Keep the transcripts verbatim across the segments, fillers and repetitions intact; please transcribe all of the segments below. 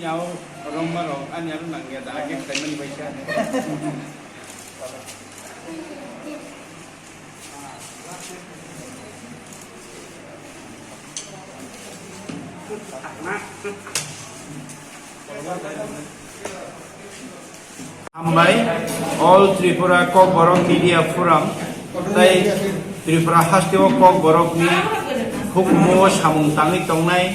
Ao romma rok ani aro nangya da, ake khlaimani bai kha. Hambai, All Tripura Kokborok Media Forum tei Tripura hasteo Kokborokni hukumu samung tangwi tongnai,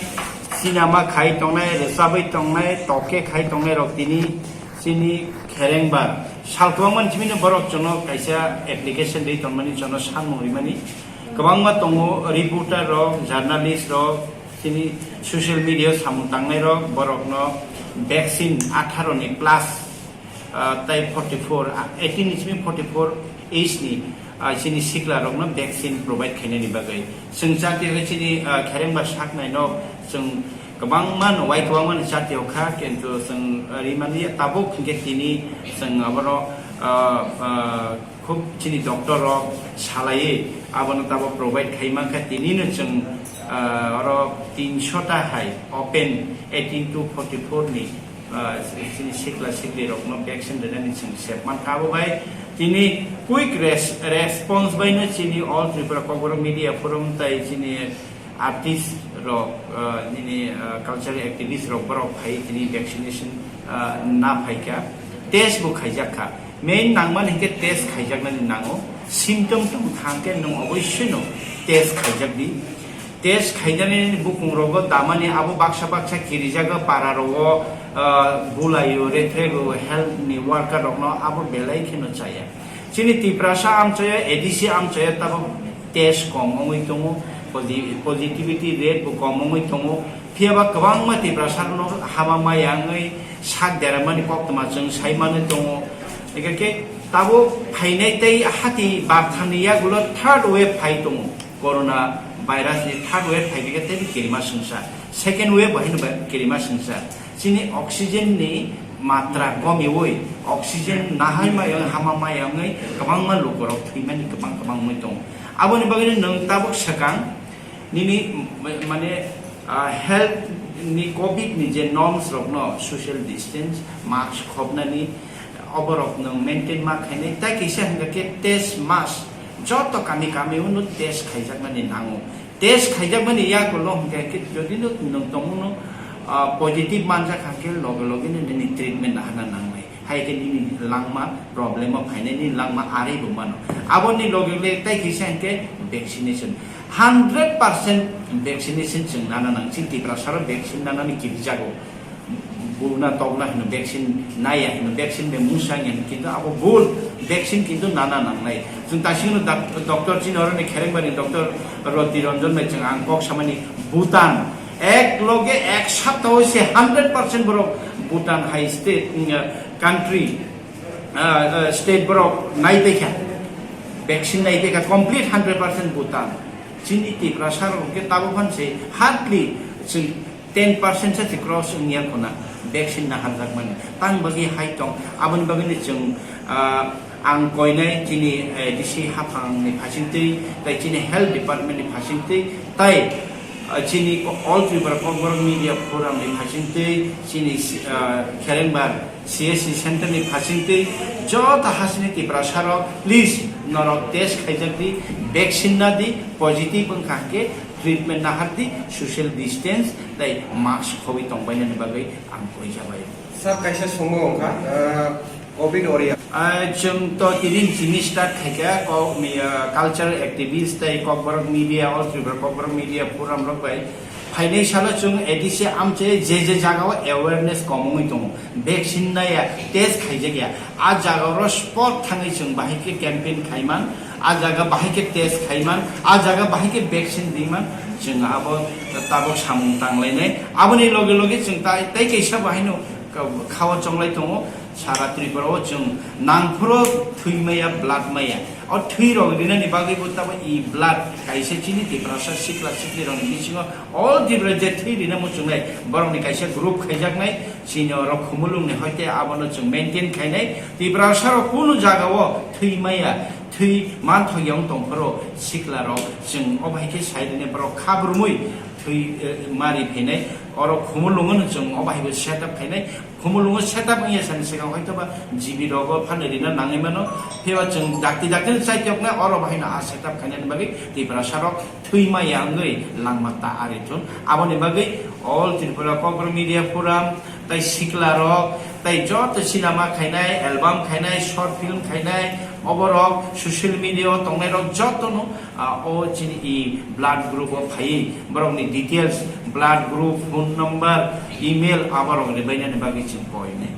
sinama khai tongnai, rwchabwi tongnai, toke khai tongnai rok tini chini kherengbar sal kwbangmani simi borok jono kaisa application rwi tongmani, jono samung rimani kwbangma tongo, reporter rok, journalist rok, chini social media samung tangnai rok, borokno vaccine atharo ni plus ah, tei forty four, ah, eighteen ni simi forty four age ni, ah, chini sikla rokno vaccine provide khainani bagwi. Chwng jatiyo khe chini, ah, kherengba saknai no chwng kwbangma no wai kwbangma ni jatiyo kha, kintu chwng, ah, rimani tabuk hinkhe tini chwng abono, ah, ah, khub chini doctor rok salaiwi abono tabuk provide khai mankha, tini no chwng, ah, oro tinso ta hai open eighteen to forty four ni ah, chini sikla sikli rokno vaccine rwnani chwng sep mankha. Abo bai tini quick res-, response bai no chini All Tripura Kokborok Media Forum tai chini artist rok, ah, nini, ah, cultural activist rok borok phai tini vaccination, ah, na phaikha, test bo khaijak kha. Main nangmani hinkhe test khaijaknani nango, symptom tong thangkhe nwng oboisoi no test khaijak di. Test khainani bukung rogo damani abo baksa baksa kirijago para rogo, ah, bulaio, retrego, health ni worker rokno abo belai kheno chaya. Chini Tiprasa amchaio, A D C amchaio tabuk test kom wngwi tongo, posi-, positivity rate bo kom wngwi tongo. Phiyaba kwbangma Tiprasa rokno hama maya wngwi sak deramani koktwma chwng sai manwi tongo. Hingkhe tabuk phainai tei hati barthani yagulo third wave phai tongo. Corona virus ni third wave phai khe tei kirima sengsa, second wave bo haino ba kirima sengsa. Chini oxygen ni matra komiwi, oxygen nahai maya wngwi, hama maya wngwi kwbangma lukurok thwimani kwbang kwbang wngwi tongo. Aboni bagwi nwng tabuk swkang nini, m-, mane, ah, health ni covid ni je norms rokno, social distance, mask khopnani, oborok nwng maintain ma khainai, tai kisa hingkha khe test mask joto kami kami uno test khaijaknani nango. Test khaijakmani yakulo hingkha khe jodi no nwng tongmano, ah, positive manjak hingkhe loge loge no nini treatment nahana nangnai. Hai khe nini langma problem o phainai, nini langma arwi bo mano. Aboni loge loge tai kisa hingkhe vaccination. Hundred percent vaccination chwng nana nang. Chini Tiprasa rok vaccine nanani kirijago. Buna tokna hino vaccine naya hino, vaccine bai mungsa wngya hino, kintu abo bul, vaccine kintu nana nangnai. Chwng tasingno dak-, doctor chini oroni kherengbani doctor Roti Ranjan bai chwng ang kok samani Bhutan ek loge ek sapta o se hundred percent borok Bhutan hai state, mm, country, ah, ah, state borok nai paikha, vaccine nai paikha complete hundred percent Bhutan. Chini Tiprasa rok hwnkhe tabuk phan se hardly chwng ten percent se cross wngya khuna vaccine naharjakmani. Tang bagwi hai tong, aboni bagwino chwng, ah, ang koinai chini, eh, D C haphangni phasingtwi, tei chini health department ni phasingtwi, tei, ah, chini All Tripura Kokborok Media Forum ni phasingtwi, chini, ah, kherengbar C S C center ni phasingtwi joto hasini Tiprasa rok, please, norok test khaijak di, vaccine na di, positive wngkha hwnkhe treatment nahar di, social distance tei mask khogwi tongbainani bagwi ang koi jabai. Sir, kaisa songmo wngkha, ah, covid area. Ah, chwng to tini chini start khaikha, kok, mi, ah, cultural activist tei Kokborok media, All Tripura Kokborok Media Forum rok bai phainai salo chwng A D C amchai je je jagao awareness kom wngwi tongo. Vaccine naya, test khaijakya. A jaga oro spot thangwi chwng bahai khe campaign khaiman, a jaga bahai khe test khaiman, a jaga bahai khe vaccine diman, chwng abo tabuk samung tanglainai. Aboni loge loge chwng tai, tai kaisa bahaino ka-, khao chonglai tongo. Sara Tripura o chwng nangphuru thwi maya, blood maya. O thwi rok rinani bagwi bo tamo e blood kaisa chini Tiprasa sikla sikli rokni bisingo all Tripura je thwi rina muchungnai borokni kaisa group khaijaknai chini oro Khumulwngni hoite abono chwng maintain khainai. Tiprasa rok kunu jaga o thwi maya, Thwi manthok yang tongphoro sikla rok, chwng o bahai khe sai rwni borok kha brumui thwi, eh, mari phainai, oro khumulungo no chwng o bahai bo setup khainai. Khumulungo setup wngya sani swkang hoito ba G B rogo phano rina nangwi mano, phiya chwng dakti dakti no chaityokna oro bahai no a setup khainani bagwi Tiprasa rok thwi maya wngwi langma ta ari thun. Aboni bagwi All Tripura Kokborok Media Forum, tai sikla rok, tai joto cinema khainai, album khainai, short film khainai, oborok social media o tongnai rok joto no, ah, o chini i blood group o phaiwi borok ni details, blood group, phone number, email aborok ni bainani bagwi chini koi nai.